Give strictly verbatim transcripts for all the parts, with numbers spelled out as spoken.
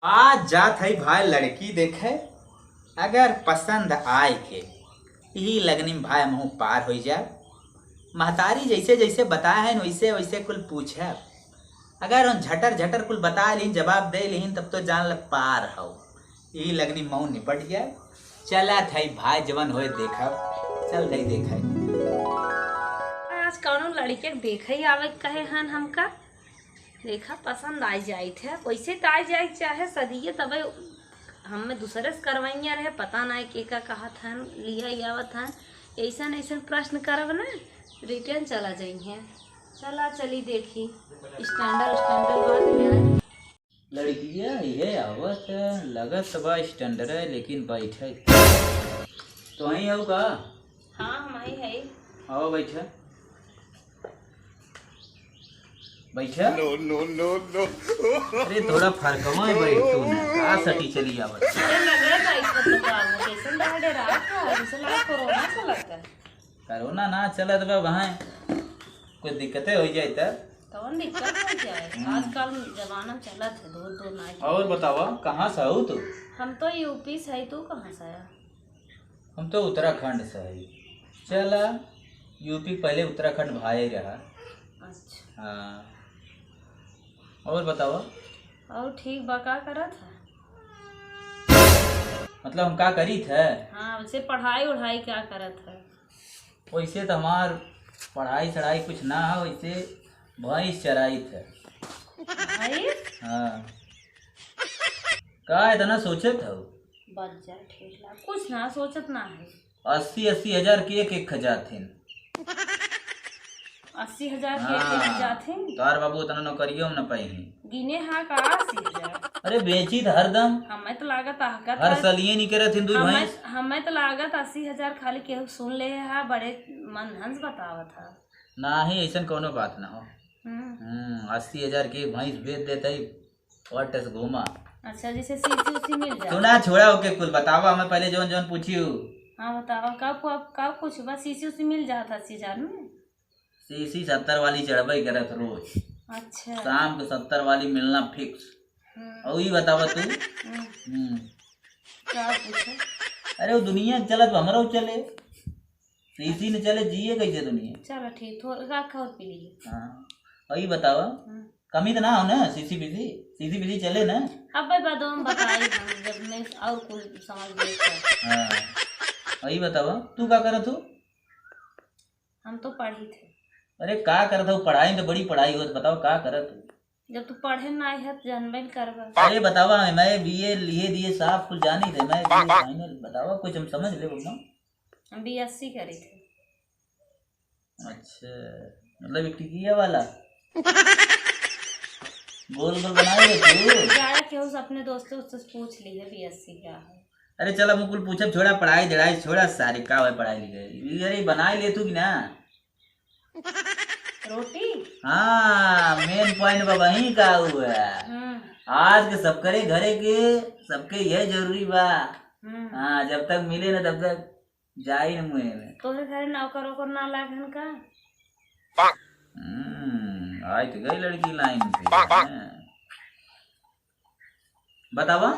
आज जात हई भाई लड़की देखे, अगर पसंद आए के, यही लगनी में भाई हमहू पार होई जाए। महतारी जैसे जैसे बताए हैं, वैसे वैसे कुल पूछे। अगर हम झटर झटर कुल बता लिहिन, जवाब दे लिहिन, तब तो जान ले पार हो। यही लगनी मऊ निपट गया। चला था भाई, जवन होए देखा, चल था देखे। आज कौनो लड़के के देखे ही आवे के कहे हन हमका। देखा, पसंद आई जाइत है, वैसे तो आई जाए के चाहे सदिये, तबे हमें दूसरे से करवाइया रहे, पता ना के का कहत हन, लिया ही आवत हन। ऐसन ऐसन प्रश्न करब ना, रिटर्न चला जाइए। चला चली देखी, स्टैंडर्ड स्टैंडर्ड बात में आए। लड़किया ये आवत है, लगत बा स्टैंडर्ड है, लेकिन बैठे तो वहीं हो का? हाँ, हम आई है। आओ बैठे, बैठे। No, no, no, no। अरे थोड़ा फरकवा है बैठ तू ना, का सटी चली आवत। अरे लगे बैठ तो का, कैसन डरा डरा था, जैसे लगा कोरोना चलत है। कोरोना ना चलत बा भाई, कुछ दिक्कतें हो जाए त। कौन दिक्कत हो जाए? हम्म। आजकल जमाना चलत है, दूर दूर ना जाए। और बतावा, कहाँ से हो तू? हम तो यूपी से है, तू कहाँ से आया? हम तो उत्तराखंड से है। चला, यूपी पहले उत्तराखंड भाई रहा। अच्छा। हाँ। और बतावा? और ठीक बा, का करत है? मतलब हम का करी थे? हाँ, वैसे पढ़ाई उढ़ाई क्या करत है? वैसे तो हमार पढ़ाई सढ़ाई कुछ ना है, वैसे भैंस चराई थे। भैंस? हाँ। का इतना सोचत हो? बच जा, ठेठ लाग, कुछ ना सोचत ना है। अस्सी अस्सी हजार के एक एक खजाथिन। अस्सी हजार के एक एक हाँ, जाथिन? तोहार बाबू उतना नौकरियों में न पाई हैं। गिने हा का अस्सी हजार? अरे बेची त हरदम। हमें तो लागत आहकत हर है। सलिए नहीं करत हिंदू हमें, भैंस। हमें तो लागत अस्सी हजार खाली केहू सुन ले हा, बड़े मन हंस बतावत हा। नाही, ऐसन कौनो बात ना हो। हम्म। हम्म, अस्सी हजार के भैंस बेच देते ही, और टस घूमा। अच्छा, जैसे सीसी उसी मिल जाए। सुना, छोड़ा ओके, कुल बतावा हमें पहले जौन जौन पूछी हूँ। हाँ, बतावा, का, का, का कुछ बस सीसी उसी मिल जात अस्सी हजार में? सीसी सत्तर वाली चढ़बे करत रोज। अच्छा। शाम के सत्तर वाली मिलना फिक्स। हम्म। और ई बतावा तू। हम्म। हम्म। का पूछे? अरे वो दुनिया चलत बा, हमरो चले। सीसी न चले, जिए कैसे दुनिया? चलो ठीक, थोड़ा रखा और पी लीजिए। हाँ। और ई बतावा, हम्म। कमी तो ना हो ना, सीसी बीसी, सीसी बीसी चले ना? अब भाई बाद में बताई हम, जब मैं और कुल समझ लेते हैं। हाँ। और ई बतावा, तू का करत हो? हम तो पढ़ी थे। अरे का करत हो? पढ़ाई में तो बड़ी पढ़ाई होत, बताओ का करत हो? जब तू पढ़े ना आए है तो जानबे न करबा। अरे बतावा, मैं बीए लिए दिए साफ कुल जानी थे, मैं बीए फाइनल, बतावा कुछ हम समझ ले बम्मा। हम बीएससी करी थे। अच्छा, मतलब एक टिकिया वाला। गोल गोल बनाई ले तू। जाए केहू से अपने दोस्तों से पूछ ली है बीएससी क्या है। अरे चल, अब कुल पूछब, छोड़ा पढ़ाई दड़ाई, छोड़ा सारे, का है पढ़ाई लिखाई? अरे बनाई ले तू कि ना? रोटी? हाँ, मेन पॉइंट बा वहीं का हुआ। हम्म। आज के सबकरे घरे के, सबके यह जरूरी बा। हम्म। हाँ, जब तक मिले ना तब तक जाई न मुँहे में। तोहरे घरे नौकर ओकर ना लागन का? हम्म, आई तो गई लड़की लाइन पे। हाँ। बतावा,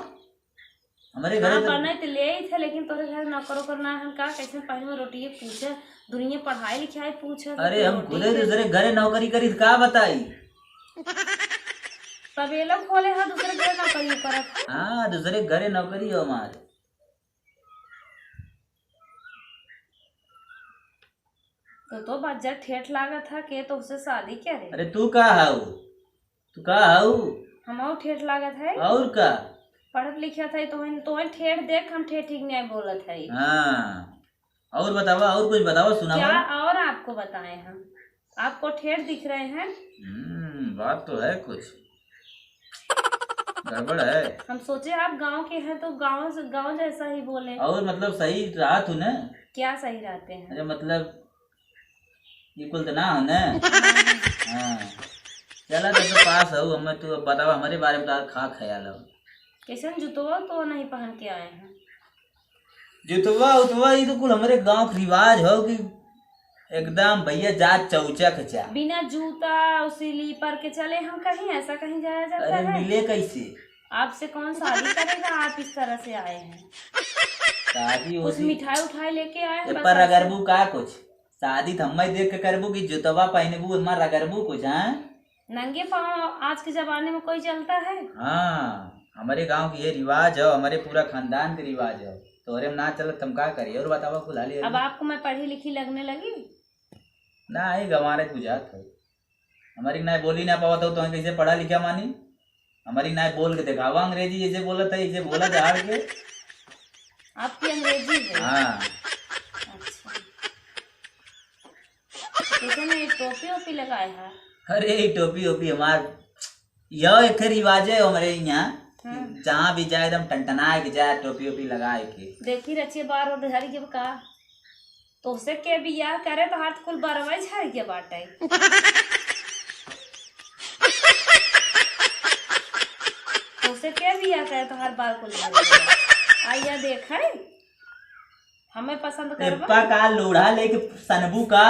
हमरे घरे हाँ, तो बनाए तो ले आई थे, लेकिन तोहरे घर नौकर ओकर ना हन का? कैसे पहले में रोटिये पूछे, दुनिया पढ़ाई लिखाई पूछे, अरे, हम रोटी खुदे के दूसरे घरे नौकरी करी, का बताई? तबेला खोले हा, दूसरे घरे नौकरी करत हा। हाँ, दूसरे घरे नौकरी हो हमारे। तो, तो बज्जर ठेठ लागत है, के तो उससे शादी करे। अरे तू का हऊ? तू का हऊ? हमहू ठेठ लागत है। और का? पढ़त लिखत है, तोहन, तोहन ठेठ देख, हम ठेठ ठीक नहीं बोलत है। हाँ। और बतावा, और कुछ बतावा, सुनावा। क्या और आपको बताएं हम? आपको ठेठ दिख रहे हैं? हम्म, बात तो है कुछ। गड़बड़ है। हम सोचे आप गांव के हैं तो गांव से, गांव जैसा ही बोले। और मतलब सही रहा तू ना? क्या सही रहते हैं? अरे मतलब ये कुल तो ना हो ना? हाँ। चला तो, तो पास हो, हमें तू अब बतावा हमारे बारे में तो का ख्याल हो? कैसन जुतवा तो नहीं पहन के आए हैं? जुतवा उतवा, ई तो कुल हमरे गांव के रिवाज हो कि एकदम भैया जा चौचक जा। बिना जूता और स्लीपर के चले हम कहीं, ऐसा कहीं जाया जाता अरे है? मिले कैसे? आपसे कौन शादी करेगा? आप इस तरह से आए हैं। शादी कुछ होती मिठाई उठाई लेके आए हैं, ए, बस पर ऐसे। रगड़बू का कुछ? शादी त हम्मे देख के करबू कि जुतवा पहनबू, एमा रगड़बू कुछ, हाँ? नंगे पाँव आज के जमाने में कोई चलता है? हाँ, हमरे गाँव के ये रिवाज है, हमरे पूरा खानदान के रिवाज है। तोहरे में ना चलत, त हम का करी? और बतावा कुल हाली अब हाली। आपको मैं पढ़ी लिखी लगने लगी? ना, ये गंवारे बुझात है। हमरी नाई बोली ना पावत हो, तो कैसे पढ़ा लिखा मानी? हमरी नाई बोल के देखावा अंग्रेजी, ऐसे बोलत है, ऐसे बोला झाड़ के। आपकी अंग्रेजी है? हाँ। अच्छा। कैसे में टोपी ओपी लगाए है? अरे, ई टोपी ओपी हमार, यह एक ठे रिवाज है हमरे यहाँ। हाँ। जहाँ भी जाए एकदम टनटनाए के जाए, टोपी ओपी लगाए के। देखी रचिए बार और झाड़ी के का? तोसे के बियाह करे, तोहार त कुल बरवे झर के बाटे। तोसे के बियाह करे, तोहार बार कुल झर के बाटे। आइया देखे, हमें पसंद करबा? एप्पा का लोढ़ा लेके सनबू का?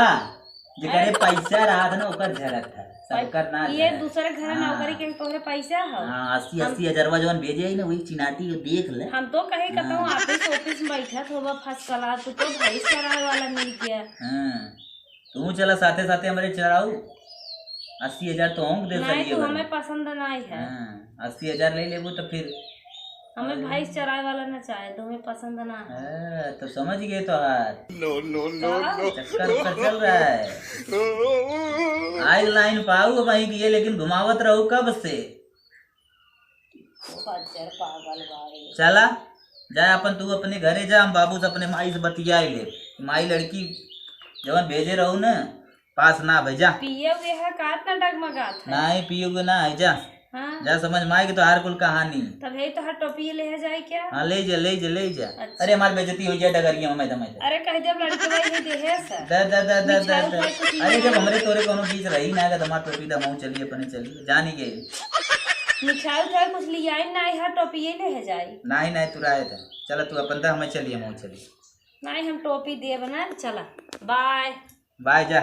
जेकरे अरे। पैसा रहत ना, ओकर झरत है, सबकर ना ये झरत। दूसरे घर हाँ। नौकरी के तोहरे पैसा हो। हाँ, अस्सी, हम अस्सी हजारवा जवन भेजे है ना, वही चिनाटी के देख ले। हम तो कहे कहता हूँ, हाँ। ऑफिस, ऑफिस में बैठत होबा, first class, तू तो भैंस चरावे वाला मिल गया। हाँ, तू चला साथे साथे हमरे चराऊ, अस्सी हजार तो हम दे नहीं, सकिए तू बा। हमें पसंद नहीं है। हाँ, अस्सी हजार ले लेबू तो फिर हमें भैंस चराए वाला ना चाहे, तुम्हें पसंद ना है। हाँ, तो समझ गए तोहार। No, no, no, तो no। चक्कर उक्कर चल रहा है। आज लाइन पाऊ वहीं की है, लेकिन घुमावत रहू कब से। बज्जर पागल बाड़ी। चला, जा अपन, तू अपने घरे जा, हम बाबू से अपने माई से बतियाई ले। माई लड़की जवन भेजे रहू ना, पास ना भई, जा। पिए हुए है का इतना डगमगात है? नहीं, पिए हुए ना है, जा। हाँ। जा, समझ में आए कि तोहार कुल कहानी। तब यही तोहार टोपी ले जाए क्या? हाँ, ले जा, ले जा, ले जा। अच्छा। अरे, हमार बेइज्जती हो जाए डगरिया में, मैदा, मैदा। अरे, कह दे, अब लड़के भाई ये देहे से। दा, दा, दा, दा, मिठाई दा, दा। उठाई कुछ अरे, नहीं जब है। हमरे तोरे कोनो बीच रही ना, अगर हमार टोपी दा, मऊ चली, अपने चली, जानी गई। मिठाई उठाई कुछ लियाई ना, यहाँ टोपी ये ले जाए। नहीं, नहीं, तू रहे था। चला, तू अपन दा, हमें चलिए, मऊ चली। नहीं, हम टोपी देब ना, चला, बाय। बाय, जा।